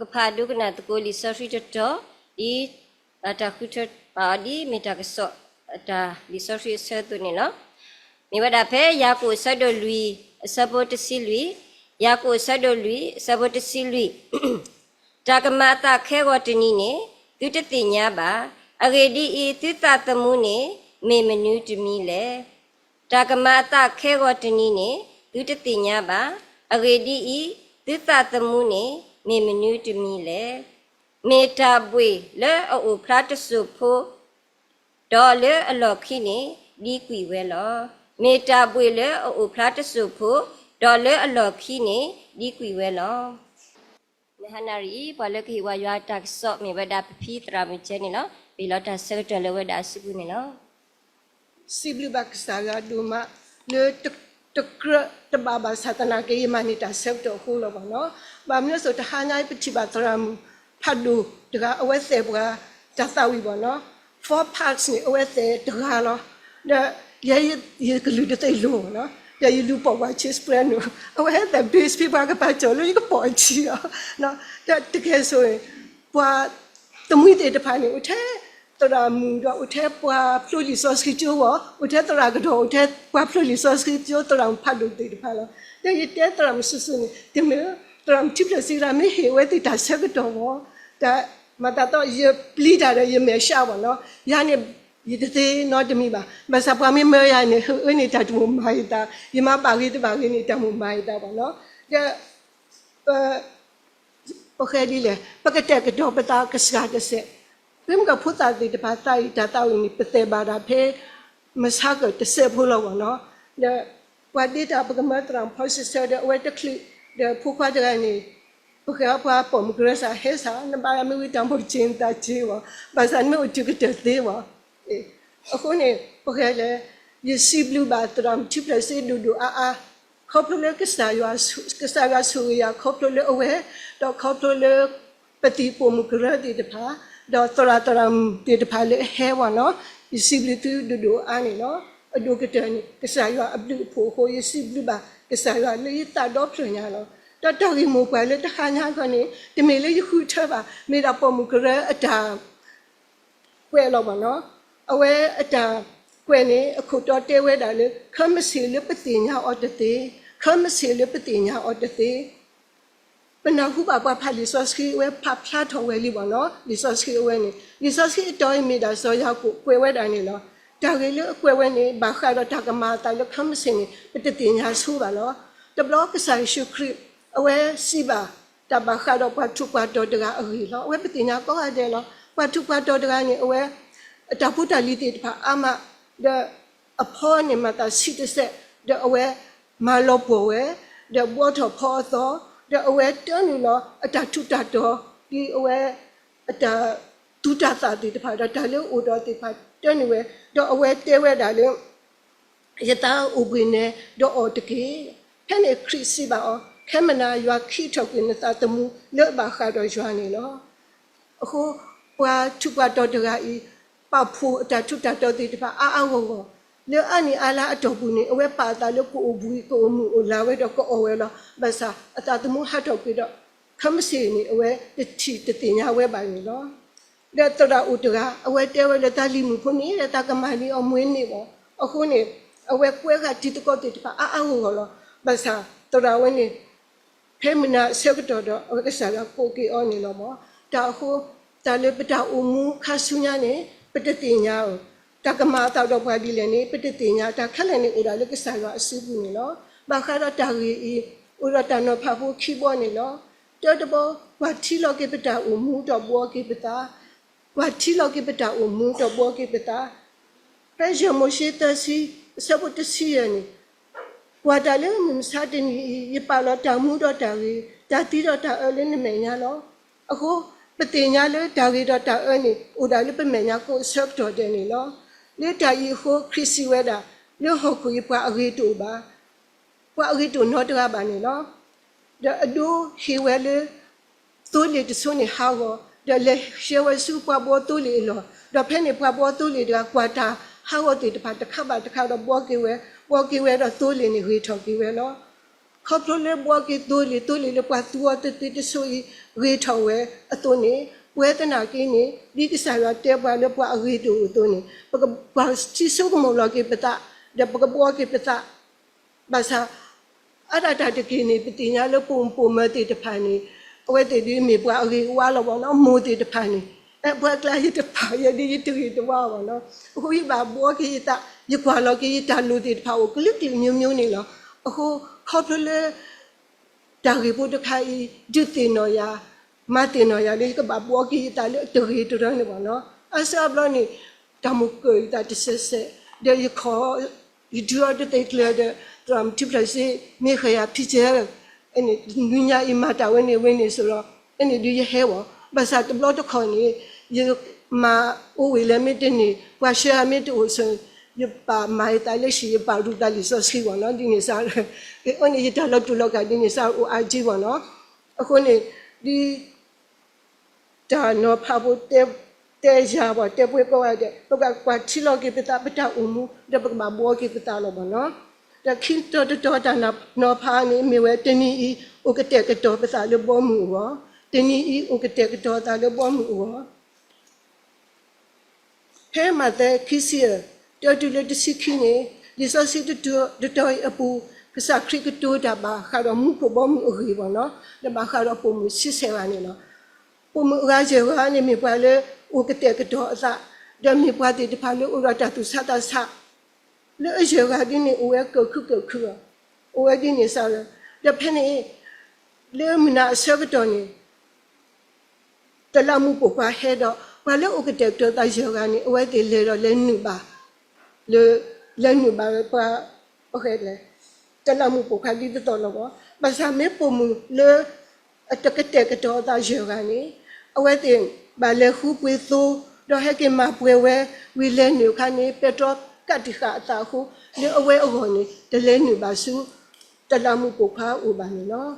ပကဖးဒိကနၣ်သကိးလံာ်စီဆှံတတီၤ, ဒ်တၢ်ဃုထၢပာ်အီၤဒ်မ့ၢ်တၢ်ကစီၣ်အတၢ်လံာ်စီဆှံအဆၢအသိးန့ၣ်လီၤ. မ့ၢ်ဝဲဒၣ်ဖဲယၤကိာ်အဆၢဒိၣ်လွံၢ်အဆၢဖိတဆံလွံၢ်, ယၤကိာ်အဆၢဒိၣ်လွံၢ်အဆၢဖိတဆံလွံၢ် တၢ်ကမၤအသးခဲဂီၤတနံၤန့ၣ် သုတသ့ၣ်ညါဘၣ်. အဂ့ၢ်ဒ်အံၤ, သုသးသမူန့ၣ် မ့ၢ်မနုၤတမံၤလဲၣ်. တၢ်ကမၤအသးခဲဂီၤတနံၤန့ၣ် သုတသ့ၣ်ညါဘၣ်. အဂ့ၢ်ဒ်အံၤ, သုသးသမူန့ၣ် မ့ၢ်မနုၤတမံၤလဲၣ်. မ့ၢ်တၢ်ဘှ့ၣ်လၢအအိၣ်ဖျါတစိၢ်ဖိ ဒီးလၢအလီၢ်ခံန့ၣ် ဒံကွံာ်ဝဲလီၤ. မ့ၢ်တၢ်ဘှ့ၣ်လၢအအိၣ်ဖျါတစိၢ်ဖိ, ဒီးလၢအလီၢ်ခံန့ၣ် ဒံကွံာ်ဝဲလီၤ. နဟါနၣ်ရံၣ်အံၤ ပှၤလၢကဟ့ၣ်ဝဲယွၤတၢ်ကစီၣ် မ့ၢ်ဝဲဒၣ်ပဖံသရၣ်မုၣ်ကဲန့ၣ်လီၤ. ပဟ့ၣ်လီၤတၢ်ဆၢကတီၢ်လၢဝဲဒၣ်အစုပူၤန့ၣ်လီၤ. စံးဘျုးဘၣ်ကစၢ်ယွၤဒိၣ်မး လၢတကြၢးတဘၣ်ဘၣ်ဆၣ်သနာ်က့ ယမၤန့ၢ်တၢ်ဆၢကတီၢ်အဃိလီၤဘၣ်နီၤ. ဘၣ်မနုၤအသိး တဟါညါအံၤ ပထံၣ်ဘၣ်သရၣ်မုၣ်ဖးဒိၣ်တဂၤ အဝဲသဲးပှၤတၢ်သးဝံၣ်ဘၣ်နီၤ. Four parts န့ၣ် အဝဲသဲးတဂၤလီၤ. ဒီးယဲယကလုၢ်တသ့ၣ်လိၤဘၣ်နီၤ, ဒီးယလူၤပိာ်ပှၤ cheese spread န့ၣ် အဝဲသဲး bass ဖဲပှၤကပာ်ကၠီၣ်လၢယကပိာ်အထံအီၤ. ဒီးတကယ်ဆိုရင် ပှၤ သမံသ့ၣ်တဖၣ်န့ၣ် အိၣ်ထဲသရၣ်မုၣ် ဒီးအိၣ်ထဲပှၤဖျိလံာ်စီဆှံကၠိဝဲ, အိၣ်ထဲသရၣ်ကဒီး အိၣ်ထဲပှၤဖျိလံာ်စီဆှံကၠိ သရၣ်မုၣ်ဖးဒိၣ်သ့ၣ်တဖၣ်လီၤ. ဒီးယတဲသရၣ်မုၣ်စုာ်စုာ်န့ၣ် တမ့ၢ် သရၣ်မုၣ်ထံဖျၢၣ်စံးဒၣ် မ့ၢ်ဟ့ၣ်ဝဲသ့ၣ်တၢ်ဆၢကတီၢ်ဝဲ, တၢ်မၤသးသီ ယပျံၤတၢ်ဒီးယမဲာ်ဆှးဘၣ်နီၤ, ယၤန့ၣ် ယတသ့နီတမံၤဘၣ်. ဘၣ်ဆၣ်ပှၤမ့ၢ်မၢယၤန့ၣ် အၢန့ၣ်တၢ်တမိၣ်မၤယသး, ယမၤဘၣ်ဂ့ၤတဘၣ်ဂ့ၤန့ၣ် တၢ်မိၣ်မၤယသးဘၣ်နီၤ. ဒီး ပဃဲဒ်လဲၣ်, ပကတဲာ်ကတီၤပသးကစှၤတစဲး, ဖဲမ့ၢ်ကဖိသၣ်သ့ၣ်တဖၣ်သးအံၤတၢ်သးဝံၣ်န့ၣ် ပသဲးဘၣ်ဒၣ်ဖဲ မဆါကၢၢ်တစဲးဖိလီၤဘၣ်နီၤ. ဒီးပှၤဒ့တၢ်ပကမၢသရၣ်ဖီစဆၢဒီး အဝဲတချုး ဒီးဖိခွါတဂၤန့ၣ် ပဃဲအီၤပှၤပိာ်မုၣ်ကရၢစၢ်ဟဲစၢ် နဘၣ်မ့ၢ်ဝံတၢ်မိၣ်တက့ၢ်နသးက့ၤဘၣ်, ဘၣ်ဆၣ်နမ့ၢ်အိၣ်တုၤကတၢၢ်သ့ဘၣ်. အဃိန့ၣ် ပဃဲလဲၣ်, ယစံးဘျုးဘၣ်သရၣ်မုၣ်ထံဖျၢၣ်စ့ဒိၣ်ဒိၣ်အါအါ, ခီဖျိလၢကစၢ်ယွၤဆိၣ်ဂ့ၤယၤ ခီဖျိလၢအဝဲ, ဒီးခီဖျိလၢ ပသံၣ်ပိာ်မုၣ်ကရၢသ့ၣ်တဖၣ်, ဒီးသရၣ်သရၣ်မုၣ်သ့ၣ်တဖၣ်လၢအဟဲဝဲနီၤ, ယစံးဘျုးသုဒိၣ်ဒိၣ်အါအါန့ၣ်လီၤ. အဒိၣ်ကတၢၢ်န့ၣ် ကစၢ်ယွၤအဘျုးအဖှိၣ်အဃိ ယစံးဘျုးဘၣ်ကစၢ်ယွၤလၢယသးဒီဖျၢၣ်ညါလီၤ. ဒီးတၢ်ဂ့ၢ်မိၢ်ပှၢ်လၢတဟါညါခီန့ၣ် တမ့ၢ်လၢယဃုထၢဘၣ်, မ့ၢ်ဒၣ်ပိာ်မုၣ်ကရၢအတၢ် ကွဲးလီၤဘၣ်နီၤ. အဝဲအတၢ်ကွဲးန့ၣ် အခိၣ်တီတဲဝဲဒၣ်လၢ ခီမ့ၢ်ဆ့ၣ်လၢပသ့ၣ်ညါအီၤတသ့, ခီမ့ၢ်ဆ့ၣ်လၢပသ့ၣ်ညါအီၤတသ့. ပနၢ်ဟူဘၣ်ပှၤဖးလံာ်စီဆှံ အဝဲဖးဖျါထီၣ်ဝဲလံဘၣ်နီၤ, လံာ်စီဆှံအဝဲန့ၣ် လံာ်စီဆှံအတီၤအံၤမ့ၢ်ဒၣ် စီၤယၤကိာ်ကွဲးဝဲဒၣ်န့ၣ်လီၤ. တၢ်ဂ့ၢ်လၢအကွဲးဝဲန့ၣ် ဘၣ်ဃးဒီးတၢ်ကမၤအသးလၢခီမ့ၢ်ဆ့ၣ်န့ၣ် ပတသ့ၣ်ညါဆိဘၣ်လီၤ. တဘျီကစၢ်ယ့ၣ်ၡူးခရံာ် အဝဲစံးဘၣ် တၢ်ဘၣ်ဃးဒီးပှၤထူးပှၤတီၤတဂၤအဂ့ၢ်လီၤ. အဝဲပသ့ၣ်ညါကိးဂၤဒဲးလီၤ. ပှၤထူးပှၤတီၤတဂၤန့ၣ် အဝဲ အတၢ်ဖိတၢ်လံၤသ့ၣ်တဖၣ်အါမး, ဒီးအဖီန့ၣ်မၤသးဆံးတစဲး, ဒီးအဝဲမၤလီၤပှီၢ်ဝဲ, ဒီးဘှီထီၣ်ဖီအသီ, ဒီးအဝဲတၢနုာ်လီၤအတၢ်ထူးတၢ်တီၤ, ဒ်အဝဲ အတၢ်သူတၢ်သၣ်သ့ၣ်တဖၣ် ဒီးတၢ်လၢအအိၣ်ဒီးသ့ၣ်တဖၣ်တၢနုာ်ဝဲ, ဒီးအဝဲတဲဝဲဒၣ်လၢ ယသးအိၣ်ဘှံးနံၤဒီးအီၣ်တက့ၢ်. ဖဲန့ၣ်ခရံာ်စံးဘၣ်အီၤ, ခဲမုၢ်နၤယွၤခံးထီၣ်ကွံာ်နသးသမူလၢအဘၣ်ဃးဒီးယွၤန့ၣ်လီၤ. အဃိ ပှၤထူးပှၤတီၤတဂၤအံၤ ပာ်ဖှိၣ်အတၢ်ထူးတၢ်တီၤသ့ၣ်တဖၣ်အါအါဂီၢ်ဂီၢ်, လၢအါနံၣ်အါလါအတီၢ်ပူၤန့ၣ် အဝဲပာ်အသးလၢကအိၣ်ဘှံးကအိၣ်မုာ်အိၣ်လၤဝဲဒီးကအိၣ်ဝဲလီၤ. ဘၣ်ဆၣ်အသးသမူဟးထီၣ်ကွံာ်ဒီး ခီမ့ၢ်ဆ့ၣ်န့ၣ် အဝဲတထံၣ်တသ့ၣ်ညါဝဲဘၣ်န့ၣ်လီၤ. ဒီးသရၣ်အိၣ်တဂၤ အဝဲတဲဝဲလၢ သးလံၤမုၣ်ဖိန့ၣ် သးကမၤန့ၢ်အီၤမှ့န့ၣ်ဘၣ်. အဃိန့ၣ် အဝဲကွဲးဃာ်တံၤသကိးသ့ၣ်တဖၣ်အါအါဂီၢ်ဂီၢ်လီၤ. ဘၣ်ဆၣ်သရၣ်ဝဲန့ၣ် ဖဲမုၢ်နၤအဆၢကတီၢ်ဒီး အဝဲကစၢ်ယွၤကိးက့ၤအီၤန့ၣ်လီၤ. တၢ်အဃိ တၢ်လၢပတၢ်အိၣ်မူခါဆူညါန့ၣ် ပတသ့ၣ်ညါဧိၤ, တၢ်ကမၤအသးဒီးပှၤဒ်လဲၣ်န့ၣ် ပတသ့ၣ်ညါ, တၢ်ခဲလၢာ်န့ၣ် အိၣ်ဒၣ်လၢကစၢ်ယွၤအစုပူၤန့ၣ်လီၤ. ဘၣ်ဃးဒီးတၢ်ဂ့ၢ်အံၤ အိၣ်ဒီးတၢ်နီၤဖးဖိခံဘီန့ၣ်လီၤ. တၢတဘီ, ကွၢ်ထံလီၤက့ၤပတၢ်အိၣ်မူဒီးဘှီက့ၤပသး, ကွၢ်ထံလီၤက့ၤပတၢ်အိၣ်မူဒီးဘှီက့ၤပသး. ဖဲယဲၢ်မိၤၡ့သၢဆံ အဆၢဖိတဆံယဲၢ်န့ၣ်, ကွၢ်တၢ်လၢမုၢ်မဆါတနံၤအံၤ ယပာ်လီၤတၢ်မူဒီးတၢ်ဂ့ၤ, တၢ်သံဒီးတၢ်အၢလၢနမဲာ်ညါလီၤ. အဃိ ပသ့ၣ်ညါလၢတၢ်ဂ့ၤဒီးတၢ်အၢန့ၣ် အိၣ်ဒၣ်လၢပမဲာ်ညါကိးဆၢကတီၢ်ဒဲးန့ၣ်လီၤ. လၢတၢ်အံၤအဃိ ခရံာ်စံးဝဲဒၣ်, လၢဟီၣ်ခိၣ်အံၤပှၤအဂ့ၤတအိၣ်ဘၣ်. ပှၤအဂ့ၤတအိၣ်နီတဂၤဘၣ်န့ၣ်လီၤ. ဒီးအဒိဟ့ၣ်ဝဲလၢ သိလ့ၣ်တဆိန့ၣ်ဟးဂီၤ, ဒီးလဲၤဆှၢဝဲဆူပှၤဘှီသိလ့ၣ်အလီၢ်, ဒီးဖဲန့ၣ် ပှၤဘှီသိလ့ၣ်တဂၤ ကွၢ်တၢ်ဟးဂီၤသ့ၣ်တဖၣ်တခါဘၣ်တခါဒီးဘှီက့ၤဝဲ, ဘှီက့ၤဝဲဒီးသိလ့ၣ်န့ၣ်ဂ့ၤထီၣ်က့ၤဝဲလီၤ. ခီဖျိလၢဘှီက့ၤသိလ့ၣ်, သိလ့ၣ်လၢပှၤသူအီၤသ့ၣ်တဆိအံၤ ဂ့ၤထီၣ်ဝဲအသိးန့ၣ်, ပဝဲသနာ်က့န့ၣ် ဒ်ကစၢ်ယွၤတဲပှၤလၢပှၤအဂ့ၤတအိၣ်အသိးန့ၣ် ပကဘၣ်စံၣ်စိကမီၤလီၤက့ၤပသး, ဒီးပကဘှီက့ၤပသး ဘၣ်ဆၣ် အါဒၣ်တၢ်တက့ၢ်န့ၣ် ပသ့ၣ်ညါလၢပိာ်မုၣ်ပိာ်မၢၤသ့ၣ်တဖၣ်န့ၣ် အဝဲသ့ၣ်ဒ်မ့ၢ်ပှၤအဂ့ၤအဝါလီၤဘၣ်နီၤ, မိၢ်သ့ၣ်တဖၣ်န့ၣ်, အဲ ပှၤကျါယတဖၣ် ယဲဒ်ယတဂ့ၤတဝါဘၣ်နီၤ, အဃိယဘၣ်ဘှီက့ၤယသး, ယကွၢ်လီၤက့ၤယတၢ်လိၣ်သ့ၣ်တဖၣ်အိၣ်ကလုာ်ကလုာ်မျိုးမျိုးန့ၣ်လီၤ. အဃိ ခီဖျိလၢ တၢ်ဂ့ၢ်ဖိတခါအံၤ ဒုးသ့ၣ်နီၣ်ယၤ, မၤသ့ၣ်နီၣ်ယၤလၢယကဘၣ်ဘှီက့ၤယသးလၢအတဂ့ၤတရၢန့ၣ်ဘၣ်နီၤ, အါစုအါဘျီန့ၣ် တၢ်မိၣ်ကၢၢ်ယသးတစဲးစဲး, ဒီးယခီၣ် ယဒုးအီၤတသ့ကျၢၤဒီး သရၣ်မုၣ်ထံဖျၢၣ်စ့ မ့ၢ်ဃဲၤယၤဖံကဲ နံၤညါအံၤမၤတၢ်ဝဲန့ၣ်ဝဲန့ၣ်စ့ၢ်လီၤ, ဖဲန့ၣ်ဒုးယဟဲဝဲ, ဘၣ်ဆၣ်တဘျီတခီၣ်န့ၣ် ယမၤအိၣ်ဝဲလဲၣ်မ့ၢ်တန့ၢ်, ပှၤဆှၢယၤမ့ၢ်တအိၣ်စ့ၢ်, ယပာ်မၤယသးလၢဟံၣ် ယပာ်ရူၢ်သးလံာ်စီဆှံဘၣ်နီၤ, ဒ်န့ၣ်စ့ၢ် အဃိန့ၣ် ယတၢ်လီၤတူာ်လီၤကာ်ဒ်န့ၣ်စ့ၢ်အိၣ်အါက့ဘၣ်နီၤ, အဃိန့ၣ် ဒ် တၢ်နီၤဖးဖိ တဲယၤဘၣ် တဲပှဲၤကိးဂၤဒဲး ပကကွၢ်ထံလီၤက့ၤပသး ပတၢ်အိၣ်မူ ဒီးပကဘၣ်ဘှီက့ၤပသးလီၤဘၣ်နီၤ, ဒီးခံတီၤတတီၤတၢ်နီၤဖးန့ၣ် မ့ၢ်ဝဲတနံၤအံၤ အိၣ်ကတဲာ်ကတီၤပသးလၢဘီမုၢ်အဂီၢ်, တနံၤအံၤ အိၣ်ကတဲာ်ကတီၤသးလၢဘီမုၢ်အဂီၢ် ဖဲမးသဲခံဆံယဲၢ် တၢတုၤလၢတဆံခံန့ၣ် လံာ်စီဆှံတတီၤအံၤအပူၤ ကစၢ်ခရံာ်ကတိၤတၢ်ဘၣ်ဃးဒီးမူခိၣ်ဘီမုၢ်အဂ့ၢ်ဘၣ်နီၤ, ဒီးဘၣ်ဃးဒီးပိာ်မုၣ်ဆံဆဲၣ်ဂၤန့ၣ်လီၤ. ပိာ်မုၣ်အဂၤယဲၢ်ဂၤန့ၣ် မ့ၢ်ပှၤလၢအိၣ်ကတဲာ်ကတီၤအသး, ဒီးမ့ၢ်ပှၤသ့ၣ်တဖၣ်လၢအိၣ်ဒီးတၢ်သူၣ်ဆးသးဆး လၢအယဲၢ်ဂၤဒ်န့ၣ် အိၣ်ဝဲကၢၢ်ခုၣ်ကၢၢ်ခုၣ်လီၤ. အိၣ်ဝဲဒ်န့ၣ်စ့ၢ်လီၤ. ဒီးဖဲန့ၣ် လၢမုၢ်နၤအဆၢကတီၢ်န့ၣ် တလးမူးပိာ်ခွါဟဲဒီး ပှၤလၢအိၣ်ကတဲာ်ကတီၤသးယဲၢ်ဂၤန့ၣ် အဝဲသ့ၣ်လဲၤဒီးလဲၤနုာ်ဘၣ် လၢ လဲၤနုာ်ဘၣ်ပှၤ ပဃဲလဲၣ် တလးမူးပိာ်ခွါဒ်သိးသိးလီၤဘၣ်. ဘၣ်ဆၣ်မ့ၢ်ပိာ်မုၣ်လၢ အတကတဲာ်ကတီၤအသးယဲၢ်ဂၤန့ၣ် အဝဲသ့ၣ်ဘၣ်လဲၤဃုပှ့ၤသိ ဒီးဟဲက့ၤမၤပှဲၤဝဲ ဝံၤလဲၤနုာ်အခါန့ၣ် ပဲတြီကးတံာ်ဃာ်အသးအဃိ လၢအဝဲအဂီၢ်န့ၣ် တလဲၤနုာ်ဘၣ်ဆူ တလးမူးပိာ်ခွါအအိၣ်ဘၣ်န့ၣ်လီၤ.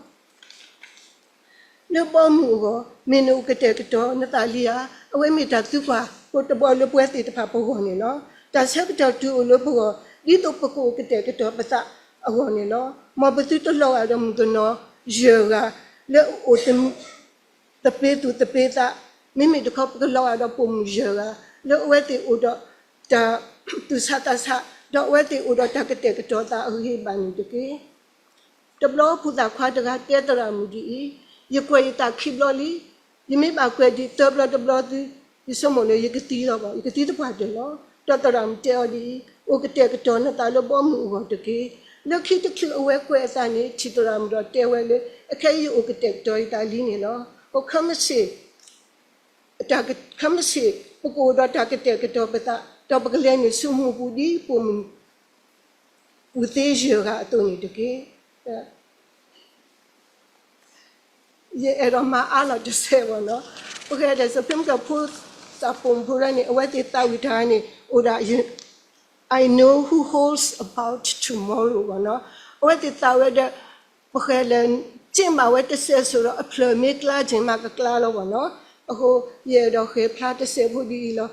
လၢဘီမုၢ်အဂီၢ် မ့ၢ်နအိၣ်ကတဲာ်ကတီၤနသးလံဧါ. အဝဲမ့ၢ်တၢ်သံကွၢ်ဖိတဘီလၢပဝဲသ့ၣ်တဖၣ်ပဂီၢ်န့ၣ်လီၤ. တၢ်ဆၢကတီၢ်တုၤအိၣ်လၢပဂီၢ် ဒ်သိးပကအိၣ်ကတဲာ်ကတီၤပသးအဂီၢ်န့ၣ်လီၤ. မ်ပသုတလီၤဂာ်ဒီးမုၣ်ကနီၤယဲၢ်ဂၤ လၢအအိၣ်သပ့ၤသူၣ်သပ့ၤသး, မ့မ့ၢ်တခီပကလီၤဂာ်ဒီးပိာ်မုၣ်ယဲၢ်ဂၤ လၢအဝဲသ့ၣ်အိၣ်ဒီးတၢ်သူၣ်ဆးသးဆး ဒီးအဝဲသ့ၣ်အိၣ်ဒီးတၢ်ကတဲာ်ကတီၤသးအဂ့ၤဘၣ်န့ၣ်တက့ၢ်. တဘျီဖိသၣ်ခွါတဂၤတဲသရၣ်မုၣ်ဒ်အံၤ, ယကွဲးယသးခံဘျီလံ. ယမ့ၢ်ဘၣ်ကွဲးဒံးသၢဘျီတဘျီသု, ယဆိကမိၣ်လၢယကသံလီၤဘၣ်, ယကသံသပှၢ်တၢၢ်လီၤ. ဒီးသရၣ်မုၣ်တဲအီၤဒ်အံၤ, အိၣ်ကတဲာ်ကတီၤနသးလၢဘီမုၢ်အဂီၢ်တက့ၢ်. လၢခံတချုးအဝဲကွဲးအသးန့ၣ် ထံၣ်သရၣ်မုၣ်ဒီးတဲဝဲလၢ အခဲအံၤယအိၣ်ကတဲာ်ကတီၤယသးလံန့ၣ်လီၤ. ခီမ့ၢ်ဆ့ၣ် ခီမ့ၢ်ဆ့ၣ် ပကအိၣ်ဒီးတၢ်ကတဲာ်ကတီၤပသး ဒီးပကလဲၤနုာ်ဆူမူးပူၤဒ်ပိာ်မုၣ် ပူၤသ့ယဲၢ်ဂၤအသိးန့ၣ်တက့ၢ်. ယအဲၣ်ဒိးမၤအါလီၤတစဲးဘၣ်နီၤ. ပဃဲဒီး Supreme Court ဖိ သးပိာ်မုၣ်ဖိတဂၤန့ၣ် အဝဲသ့ၣ်သးဝံၣ်တၢ်န့ၣ် အိၣ်ဒၣ် I know who holds about tomorrow ဘၣ်နီၤ. အဝဲသ့ၣ်သးဝံၣ်ဒီး ပဃဲလၢ က့ၢ်မးဝဲတစဲးစိဒီး အဖျၢၣ်မ့ၢ်ကျါက့ၢ်မးကကျါလီၤဘၣ်နီၤ. အဃိ ယအဲၣ်ဒိးဃဲၤဖျါတစဲးဖိဒ်အံၤလီၤ.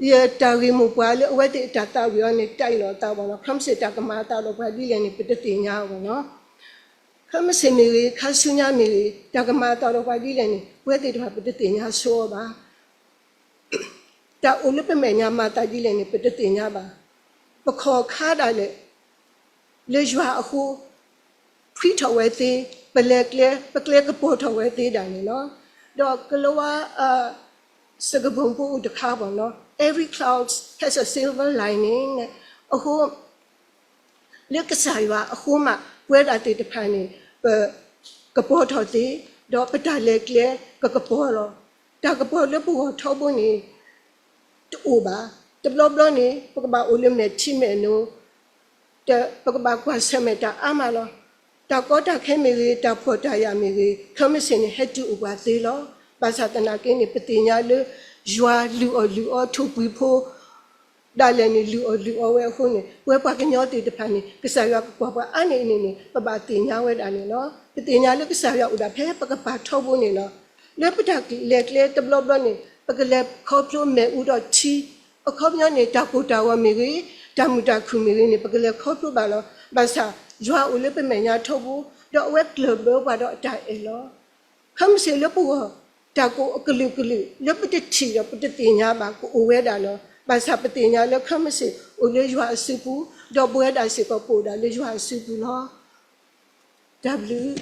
ယတၢ်ဂ့ၢ်မိၢ်ပှၢ်လၢအဝဲသ့ၣ်အတၢ်သးဝံၣ်အီၤန့ၣ် တၢ်အ့ၣ်လိာ်အသးဘၣ်နီၤ. ခီမ့ၢ်ဆ့ၣ်တၢ်ကမၤအသးဒီးပှၤဒ်လဲၣ်န့ၣ် ပတသ့ၣ်ညါဘၣ်နီၤ. ခီမ့ၢ်ဆ့ၣ်မ့ၢ်ဂ့ၤ ခါဆူညါမ့ၢ်ဂ့ၤ တၢ်ကမၤအသးဒီးပှၤဒ်လဲၣ်န့ၣ် ပဝဲသ့ၣ်တဖၣ်ပတသ့ၣ်ညါဆိအီၤဘၣ်. တၢ်အိၣ်လၢပမဲာ်ညါမၤသးဒ်လဲၣ်န့ၣ် ပတသ့ၣ်ညါဘၣ်. ပခီၣ်ခါဒၣ်လဲာ် လၢယွၤအဃိ ဖှံထီၣ်ဝဲသ့, ပလဲၤကျဲ ပကျဲကပီၤထီၣ်ဝဲသ့ဒၣ်န့ၣ်လီၤ. ဒီးကလၤဝါ စကားပုံဖိအိၣ်တခါဘၣ်နီၤ, Every cloud has a silver lining န့ၣ် အဃိ လၢကစၢ်ယွၤအဃိမး ပဝဲဒၣ်သ့ၣ်တဖၣ်န့ၣ် ပကပီၤထီၣ်သ့, ဒီးပတၢ်လဲၤကျဲကကပီၤလီၤ. တၢ်ကပီၤလၢပဂီၢ်ထီဘိန့ၣ် တအိၣ်ဘၣ်. တဘျီဘျီန့ၣ် ပကဘၣ်အိၣ်လၢမဲာ်ထံမဲာ်နိ, ဒီးပကဘၣ်ကွၢ်ဆၢၣ်မဲာ်တၢ်အါမးလီၤ. တၢ်ကီတၢ်ခဲမ့ၢ်ဂ့ၤ, တၢ်ဖှီၣ်တၢ်ယာ်မ့ၢ်ဂ့ၤ, ခီမ့ၢ်ဆ့ၣ်န့ၣ် ဟဲတုၤအိၣ်ပှၤသ့လီၤ. ဘၣ်ဆၣ်သနာ်က့န့ၣ် ပသ့ၣ်ညါလၢ ယွၤလုၢ်အီၣ်လုၢ်အီထိၣ်ပှံၤဖိ ဒၣ်လဲာ်န့ၣ် လုၢ်အီၣ်လုၢ်အီဝဲအဃိန့ၣ် ပဝဲပှၤကညီသ့ၣ်တဖၣ်န့ၣ် ကစၢ်ယွၤကကွၢ်ပှၤအါန့ၢ်အန့ၣ်န့ၣ် ပဘၣ်သ့ၣ်ညါဝဲဒၣ်န့ၣ်လီၤ. ပသ့ၣ်ညါလၢကစၢ်ယွၤအိၣ်ဒၣ်ဖဲပကပၤထီဘိန့ၣ်လီၤ. လၢပတၢ်လဲၤကျဲတဘျီဘျီန့ၣ် ပကလဲၤခီဖျိမဲာ်အူဒီးထံ, အခီပညီန့ၣ် တၢ်ကိၢ်တၢ်ဂီၤမ့ၢ်ဂ့ၤ, တၢ်မုာ်တၢ်ခုၣ်မ့ၢ်ဂ့ၤန့ၣ် ပကလဲၤခီဖျိဘၣ်လီၤ. ဘၣ်ဆၣ် ယွၤအိၣ်လၢပမဲာ်ညါထီဘိ, ဒီးအဝဲကျၢၢ်ဘၢပှၤဒီးအတၢ်အဲၣ်လီၤ. ခဲမုၢ်ဆ့ၣ်လၢပဂီၢ် တၢ်ကအိၣ်အကလုာ်ကလုာ် လၢပတထံၣ်ဒီးပတသ့ၣ်ညါဘၣ် ကအိၣ်ဝဲဒၣ်လီၤ. ဘၣ်ဆၣ်ပသ့ၣ်ညါလၢခဲမုၢ်ဆ့ၣ်အိၣ်လၢယွၤအစုပူၤ, ဒီးပဝဲဒၣ်စ့ၢ်ကီးပအိၣ်ဒၣ်လၢယွၤအစုပူၤလီၤ. တၢ်ဘျုး